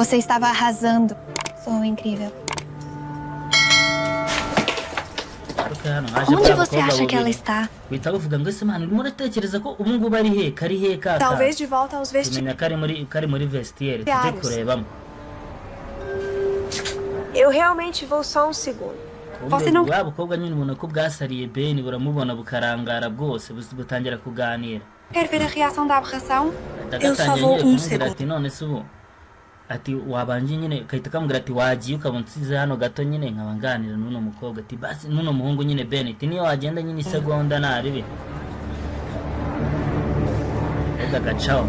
Você estava arrasando. Sou incrível. Garuke hano haje Onde bwa você bukobwa acha que ela bubiri. Está? Uhita buvuga ngo ese mwana urimo uratekereza ko ubu ngubu ari he kari he ka Talvez de volta aos tumenya kari muri vestiaire tujye vestiários. Kurebamo. Eu realmente vou só um segundo. Kumbe Você não bwa bukobwa nyine ubona ko bwasariye Ben, buramubona bukarangara bwose butangira kuganira. Quer ver a reação da aberração? Ahita Eu só gatangira vou nyine um kumubwira segundo. ati none se ubu ati wabanje nyine gahita kamubwira ati wagiye ukaba unsize hano gato nyine nkaba nganira n'uno mukobwa ati basi n'uno muhungu nyine Ben ati niyo wagenda nyine isegonda naribi ahubwo agacaho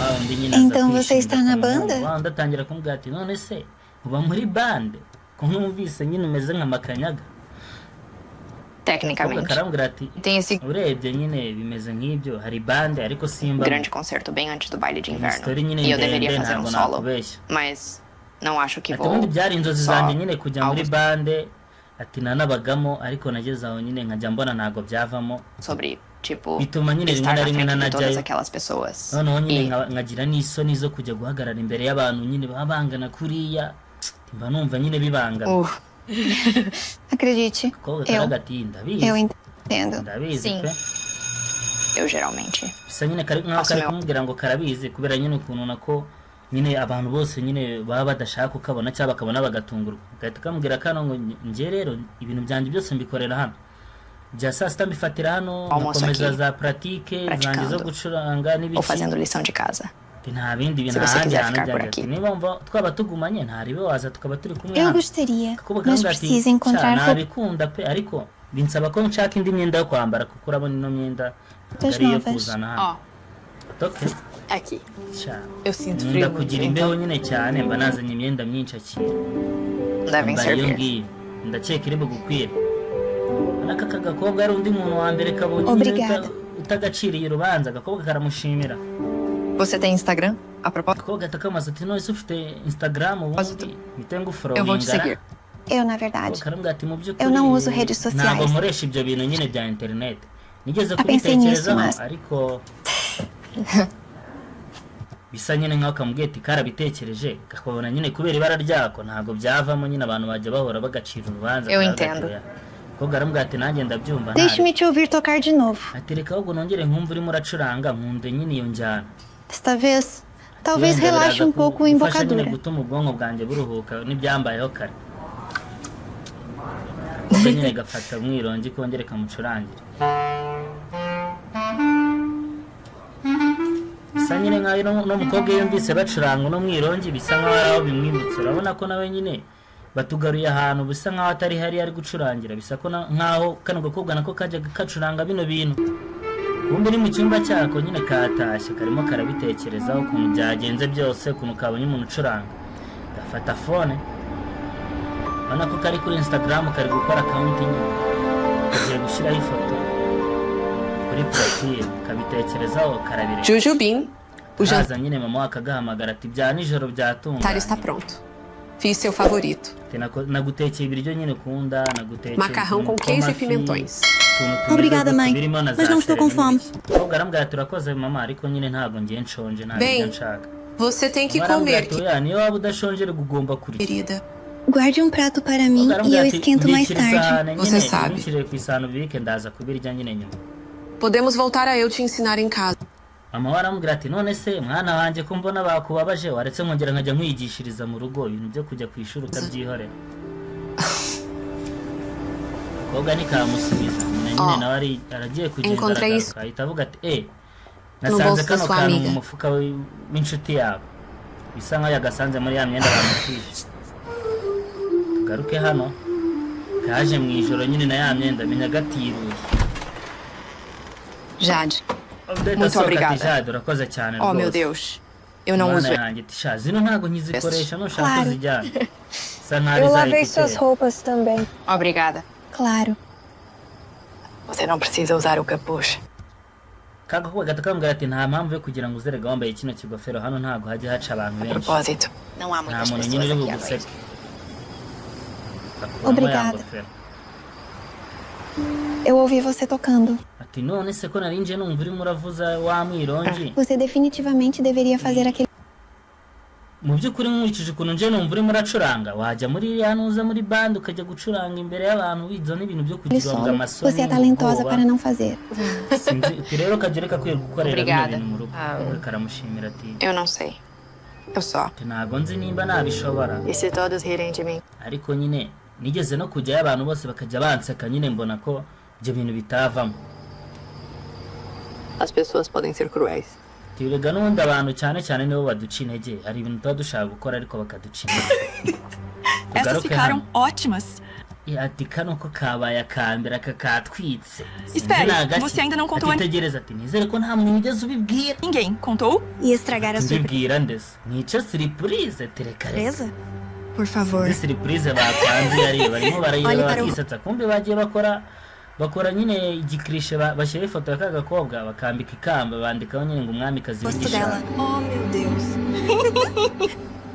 wa wundi nyine aza Então você kwishinga está ku na muhungu. Banda? Wa wundi atangira kumubwira ati none se uba muri bande ko numvise nyine umeze nka makanyaga. Ahubwo Tecnicamente. karambwira ati Tem esse urebye nyine bimeze nk'ibyo hari bande ariko simba grande concerto bem antes do baile de iyi inverno. story nyine E eu deveria ndende fazer um ntabwo solo. nakubeshya. Mas não acho que Ati ubundi vou. byari inzozi Só zanjye nyine kujya muri algo bande ati nanabagamo ariko nageze aho nyine nkajya mbona ntabwo byavamo sobre, tipo, bituma nyine rimwe estar na na rimwe frente de todas nanajyayo aquelas pessoas. noneho nyine E nkagira n'isoni zo kujya guhagarara imbere y'abantu nyine baba bangana kuriya mba numva nyine bibangamye. Acredite, Akakobwa eu, karagati ndabizi eu entendo. ndabizi Sim. pe. Eu geralmente Bisa nyine kari nkaho faço kari meu kumubwira ngo karabizi kubera nyine ukuntu nako nyine abantu bose nyine baba badashaka kukabona cyangwa bakabona bagatungurwa gahita kamubwira kano ngo njye rero ibintu byanjye byose mbikorera hano bya saa sita mbifatira hano almoço nkakomeza aqui, za pratique zanjye zo praticando gucuranga ou n'ibiki fazendo lição de casa. Ati, nta bindi bintu Se nta você handi quiser hantu ficar por byanjye ati aqui. niba wumva twaba tugumanye ntaribe waza tukaba turi kumwe Eu hano. gostaria, Akakobwa mas karamubwira ati preciso sha encontrar roupas nabikunda pe ariko binsaba ko nshaka indi myenda yo kwambara kuko urabona ino myenda ntabwo ari iyo novas. Kuzana hano. Ó, Toke aqui. sha Eu sinto nkunda frio muito, kugira imbeho então nyine cyane mba nazanye imyenda myinshi akira Devem ambara iyo servir. ngiyo ndakeka iri bugukwire urabona ko aka gakobwa ari undi muntu wa mbere kabonye nyine Obrigada. Utagaciriye urubanza agakobwa karamushimira. Você tem Instagram? A propósito, Agakobwa gahita kamaze ati none se ufite Instagram ubundi mpite eu vou te nguforowinga. seguir. Eu, na verdade, Karambwira ati mu by'ukuri eu não uso redes ntabwo sociais. nkoresha ibyo bintu nyine bya interineti nigeze Já pensei nisso, kubitekerezaho mas ariko bisa nyine nkaho kamubwiye ati karabitekereje kakabona nyine kubera ibara ryako ntabwo byavamo nyine abantu bajya bahora bagacira urubanza Eu bakavuga ati entendo. oya kobwa aramubwira ati nanjye ndabyumva ntari Deixe-me te ouvir tocar de novo. ati reka ahubwo nongere nkumva urimo uracuranga nkunde nyine iyo njyana. Desta vez, Ati talvez wenda relaxe biraza um pouco o gufasha nyine embocadura. gutuma ubwonko bwanjye buruhuka n'ibyambayeho kare. Akobwa nyine gafata umwirongi kongere kamucurangire bisa nyine nkaho uno mukobwa iyo yumvise bacuranga uno mwirongi bisa nkaho ari aho bimwibutsa urabona ko nawe nyine batugaruye ahantu bisa nkaho atari hariya ari gucurangira bisa ko nkaho kano gakobwa nako kajyaga kacuranga bino bintu kumbe ni mu cyumba cyako nyine katashye karimo karabitekerezaho ukuntu byagenze byose ukuntu kabonye umuntu ucuranga gafata phone urabona ko kari kuri Instagram kari gukora account nyine kagiye gushyiraho ifoto kuri profile kabitekerezaho karabireka. Jujubim, o haza nyine mama we akagahamagara ati bya nijoro jantar está byatunganye pronto. Fiz seu favorito. Ati, Nagutekeye ibiryo nyine ukunda nagutekeye Macarrão utuntu com queijo e tw'amafi pimentões. utuntu tumeze Obrigada, gutyo mãe, birimo na mas za não estou com sereri fome. n'ibiki." Umukobwa arambwira ati urakoze mama ariko nyine ntabwo ngiye nshonje ntabwo ibyo Bem, nshaka. você tem que Mama arambwira comer, ati oya niyo waba udashonje rero ugomba kurya. Querida. Guarde um prato para mim Umukobwa e arambwira eu ati esquento mais mbikira tarde. isahane Você nyine sabe. ubikire ku isahani ubibike ndaza kubirya nyine nyuma. Podemos voltar a eu te ensinar em casa. Mama we aramubwira ati none se mwana wanjye ko mbona bakubabaje waretse nkongera nkajya nkwigishiriza mu rugo ibintu byo kujya ku ishuri ukabyihorera. Umukobwa ntikamusubiza nyina nyine Ó, nawe aragiye kugenda encontrei isso aragaruka ahita avuga ati eh no nasanze bolso da kano sua kantu mu amiga. mufuka w'inshuti yawe bisa nkaho yagasanze muri ya myenda bamutije. Tugaruke hano kaje mu ijoro nyine na ya myenda menya gatiruye. Jade, Odette muito asohoka ati obrigada. Jade urakoze cyane Oh, meu rwose. Deus. Eu não Mana uso yanjye ati sha zino ntabwo nkizikoresha esses. nushaka Claro, uzijyane bisa nkaho ari Eu za lavei suas ekuteri. Roupas também. Obrigada. Claro. Você não precisa usar o capuz. Kagakobwa gato kamubwira ati nta mpamvu yo kugira ngo uzerega wambaye kino kigofero hano ntabwo hajya haca abantu A benshi propósito, não há nta muitas muntu nyine pessoas uri aqui à noite. buguseke akuramo ya Obrigada. ngofero. Eu ouvi você tocando. Ati none se ko nari nje numva urimo uravuza wa mwirongi Você definitivamente deveria fazer aquele Mu by'ukuri, nkurikije ukuntu nje numva urimo uracuranga, wajya muri iriya nuza muri band, ukajya gucuranga imbere y'abantu, wiza n'ibintu byo kugira ngo Solo. amasoni, Você é talentosa ubwoba. para não fazer. Sinzi. Uti rero ukajya ureka kwirirwa gukorera bino Obrigada. bintu mu rugo. Ah. Karamushimira ati Eu não sei. Eu só. ati ntabwo nzi nimba nabishobora. E se todos rirem de mim? Ariko nyine nigeze no kujyayo, abantu bose bakajya banseka nyine, mbona ko ibyo bintu bitavamo. As pessoas podem ser cruéis. Turega n'ubundi abantu cyane cyane nibo baduca intege. Hari ibintu tuba dushaka gukora ariko bakaduca intege. Essas Tugaruke ficaram hano. ótimas. Ati kano ko kabaye akambere, aka katwitse. Sinzi Espere, ni agaki. você ainda não contou Ati tegereza, ati nizere ko nta muntu wigeze ubibwira. Ninguém contou? E estragar a Mbibwira ndetse nica surprise? Tereka reka. surpresa? Por favor. Izi surprise bapanze yari barimo barayireba, Olhe para o bakisetsa. Kumbe bagiye bakora nyine igikirishe, bashyiraho ifoto ya ka gakobwa, bakambika ikamba, bandikaho nyine ngo umwamikazi rosto w'igishanga. dela. Oh, meu Deus.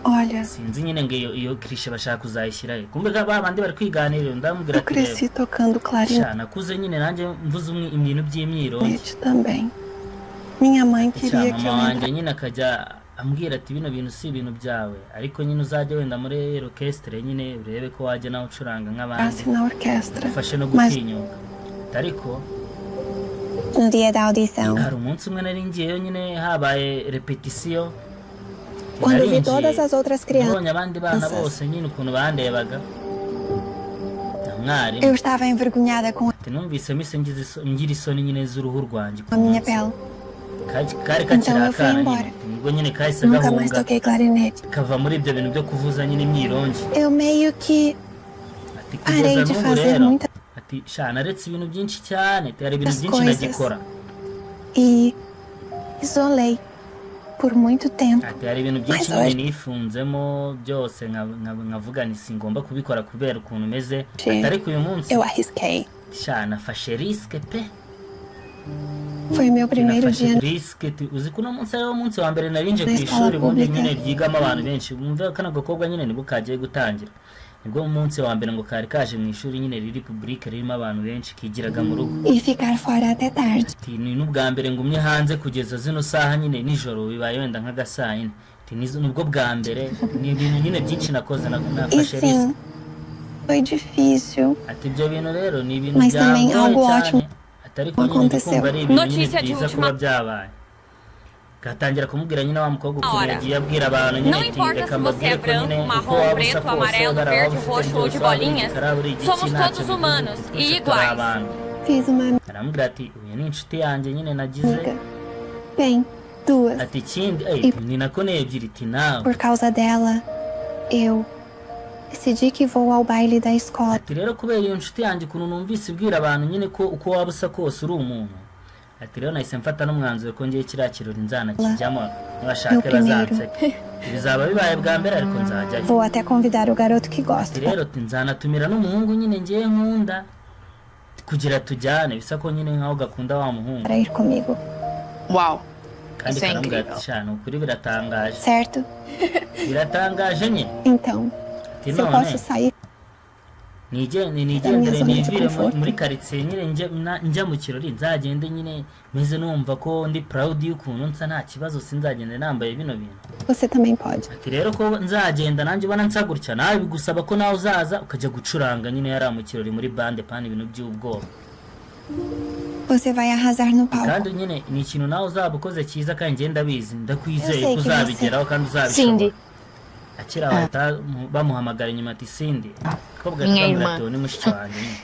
Olha, Sinzi nyine ngo iyo cliché bashaka kuzayishyirayo. Kumbe ka ba bandi bari kwiganirira, ndamubwira eu ati reba, cresci tocando clarinete sha nakuze nyine nanjye mvuze ibintu by'imyirongi. também. Minha mãe Sha, queria que mama eu wanjye nyine akajya ambwira ati bino bintu si ibintu byawe, ariko nyine uzajya wenda muri orchestre nyine urebe ko wajya nawe ucuranga nk'abandi, entrasse na orquestra. ufashe no Mas gutinyuka. Ariko no dia da audição, hari umunsi umwe nari ngiyeyo nyine, habaye répétition. quando vi todas as outras crianças, Nabonye abandi bana bose nyine ukuntu bandebaga na mwarimu. eu estava envergonhada com Ati numvise mise ngira isoni nyine z'uruhu rwanjye a minha pele. Kari kakiri Então eu fui akana embora. nyine, nibwo nyine kahise Nunca mais gahunga, toquei clarinete. kava muri ibyo bintu byo kuvuza nyine imyirongi. Eu meio que Ati parei kugeza de n'ubu fazer rero, muitas ati sha naretse ibintu byinshi cyane. Ati hari ibintu byinshi coisas. ntagikora. E isolei por muito tempo. Ati hari ibintu byinshi Mas nyine hoje- nifunzemo byose, nkavuga nti singomba kubikora kubera ukuntu meze. Sim. Ati ariko uyu munsi, Eu arrisquei. sha nafashe risque pe. Foi meu primeiro Nafashe dia risque. Uzi ko uno munsi ariwo munsi wa mbere narinje ku na escola ishuri ubundi pública. nyine ryigamo abantu benshi. Mwumve kano gakobwa nyine nibwo kagiye gutangira, nibwo umunsi wa mbere ngo kari kaje mu ishuri nyine riri public, ririmo abantu benshi, kigiraga mu rugo. E ficar fora até tarde. Ati ni n'ubwa mbere ngumye hanze kugeza zino saha nyine nijoro, bibaye wenda nk'agasaa yine. Ati nibwo bwa mbere, ni ibintu nyine byinshi nakoze, E nafashe risque. sim, foi difícil, Ati ibyo bintu rero ni ibintu mas também byangoye algo cyane. ótimo Ati ariko nyine ndi aconteceu. kumva ari ibintu nyine Notícia de byiza última kuba byabaye. Gatangira kumubwira nyine wa mukobwa ukuntu hora. yagiye abwira abantu nyine Não ati importa reka se você mbabwire é ko branco, nyine uko marrom, waba usa preto, kose, amarelo, bara waba verde, ufite roxo ou byose, de waba uri bolinhas, igikara, uri igiki, somos ntacyo todos bivuze, humanos twese e turi iguais. abantu. Fiz uma Aramubwira ati uyu ni inshuti yanjye nyine nagize. amiga. Bem, duas. Ati ikindi ni nako ni ebyiri, ati nawe. Por causa dela, eu decidi que vou ao baile da escola. Ati rero kubera iyo nshuti yanjye, ukuntu numvise ibwira abantu nyine ko uko waba usa kose uri umuntu, ati rero nahise mfata n'umwanzuro ko ngiye kiriya kirori nzanakijyamo, nibashake Meu primeiro. bazanseke, bizaba bibaye bwa mbere ariko nzajyayo. Vou até convidar o garoto que Ati gosto rero ati nzanatumira n'umuhungu nyine ngiye nkunda kugira tujyane, bisa ko nyine nkaho gakunda wa muhungu. Para ir comigo, Uau! Kandi Isso é karamubwira incrível. ati sha ni ukuri biratangaje. Certo? Biratangaje nyine. Então, Ati se eu none posso sair nigendere minha zona de nivire conforto. muri karitsiye nyine njya mu kirori, nzagende nyine meze numva ko ndi proud y'ukuntu nsa, nta kibazo, sinzagende nambaye bino bintu. Você também pode. Ati rero ko nzagenda nanjye ubona nsa gutya, nawe bigusaba ko nawe uzaza ukajya gucuranga nyine yari mu kirori muri band, pani ibintu by'ubwoba. Você vai arrasar no palco. Kandi nyine ni ikintu nawe uzaba ukoze cyiza, kandi ngenda ndabizi, ndakwizeye Eu sei ko que uzabigeraho kandi uzabishobora. Cindy. Akiri aho bahita bamuhamagara inyuma ati Cindy. Kobwa Minha akambwira irmã. ati uwo ni mushiki wanjye nyine.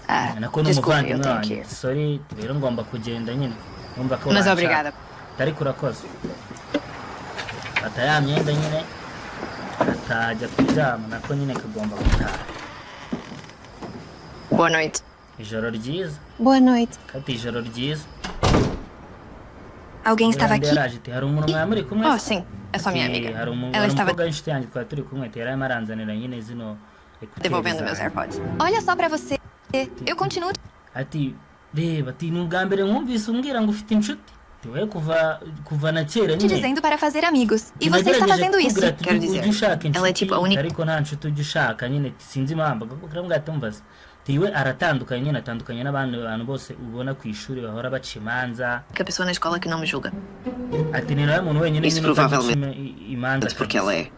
Ah, Nako desculpa, eu n'umuvandimwe tenho que wanjye. ir. Sorry, rero ngomba kugenda nyine, numva ko Mas banshaka. obrigada. Ariko urakoze. Fata ya myenda nyine, atajya kuryama, nako nyine kagomba gutaha. Boa noite. Ijoro ryiza. Boa noite. Kati ijoro ryiza. Alguém estava Yandi aqui? yaraje ati hari umuntu mwari muri kumwe? Oh, sim, é só minha Ati, amiga. hari Ela hari estava umukobwa w'inshuti yanjye twari turi kumwe, ati yari arimo aranzanira nyine zino écouteurs devolvendo meus zanjye. AirPods. Olha só pra você. Eu continuo Ati reba, ati ni ubwa mbere nkumvise umbwira ngo ufite inshuti. We kuva na kera Te nyine dizendo para fazer amigos. E você está nagerageje fazendo isso. kukubwira ati Quero ujye dizer, ushaka ela é inshuti, tipo a única- ariko nta nshuti ujya ushaka nyine, sinzi impamvu. Agakobwa karamubwira ati umva se, ati we aratandukanye nyine, atandukanye n'abandi bantu bose ubona ku ishuri bahora baca imanza. Pessoa na escola que não me julga. Ati ni nawe muntu wenyine Isso nyine utaguca provavelmente imanza porque kabisa. ela é.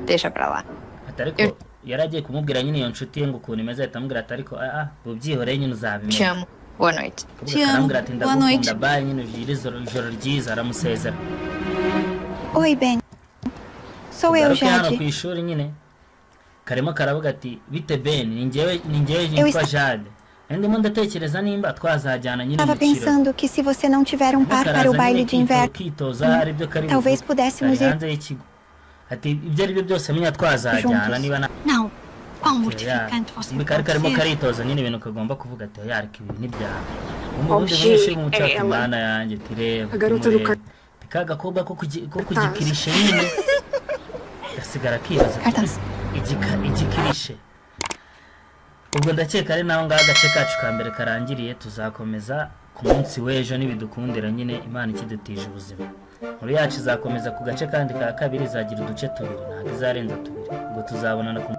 Deixa pra lá. Ati ariko yari agiye kumubwira nyine iyo nshuti ye ngo ukuntu imeze, ahita amubwira ati ariko ubyihoreye nyine Te uzabimenya. amo. Boa noite. Akobwa Te amo. karamubwira ati Boa ndagukunda, noite. bye nyine, ugire ijoro ryiza, aramusezera. Oi, Ben. Sou eu, Tugaruke hano ku Jade. ishuri nyine, karimo karavuga ati bite Ben, ni njyewe Eu nitwa Jade. Nari ndimo ndatekereza nimba twazajyana nyine estava mu kirori. pensando que se você não tiver um par para karaza o nyine baile de inverno, kitoza aribyo kari talvez buvuge. pudéssemos Kari ir hanze y'ikigo, ati ibyo ari byo byose menya twazajyana juntos. niba nta Não. Quão mortificante você muri kari pode karimo ser. karitoza nyine ibintu kagomba kuvuga, ati oya, ariko ibi ntibyaha ubundi Obje munyeshuri mu é cyacu ela. Mana yanjye, tireba A garota do timurebe ka gakobwa ko kugikirishe nyine, gasigara kibaza ati, Cartaz. Igikirishe. Ubwo ndakeka ari naho ngaho agace kacu ka mbere karangiriye. Tuzakomeza ku munsi w'ejo nibidukundira nyine, Imana ikidutije ubuzima. Inkuru yacu izakomeza ku gace kandi ka kabiri, izagira uduce tubiri, ntabwo izarenza tubiri. Ubwo tuzabonana ku